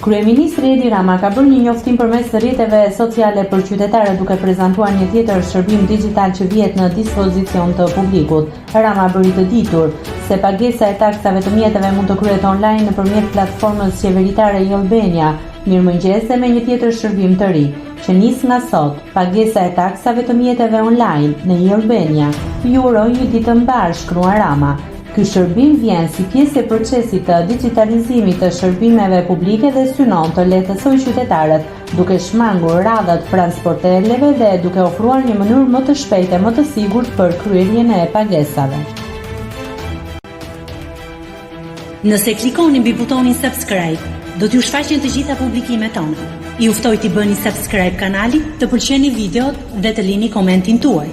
Kryeministri Edi Rama ka bërë një njoftim përmes rrjeteve sociale për qytetarët duke prezantuar një tjetër shërbim dixhital që vihet në dispozicion të publikut. Rama bëri të ditur se pagesa e taksave të mjeteve mund të kryhet online nëpërmjet platformës qeveritare e-Albania. Mirëmëngjes dhe me një tjetër shërbim të ri, që nis nga sot, pagesa e taksave të mjeteve online në e-Albania. Ju uroj një ditë të mbarë, shkruan Rama. Ky shërbim vjen si pjesë e procesit të dixhitalizimit të shërbimeve publike dhe synon të lehtësojë qytetarët, duke shmangur radhët pranë sporteleve dhe duke ofruar një mënyrë më të shpejtë e më të sigurt për kryerjen e pagesave. Nëse klikoni mbi butonin subscribe, do t'ju shfaqen të gjitha publikimet tona. Ju ftoj t'i bëni subscribe kanalit, të pëlqeni videot dhe të lini komentin tuaj.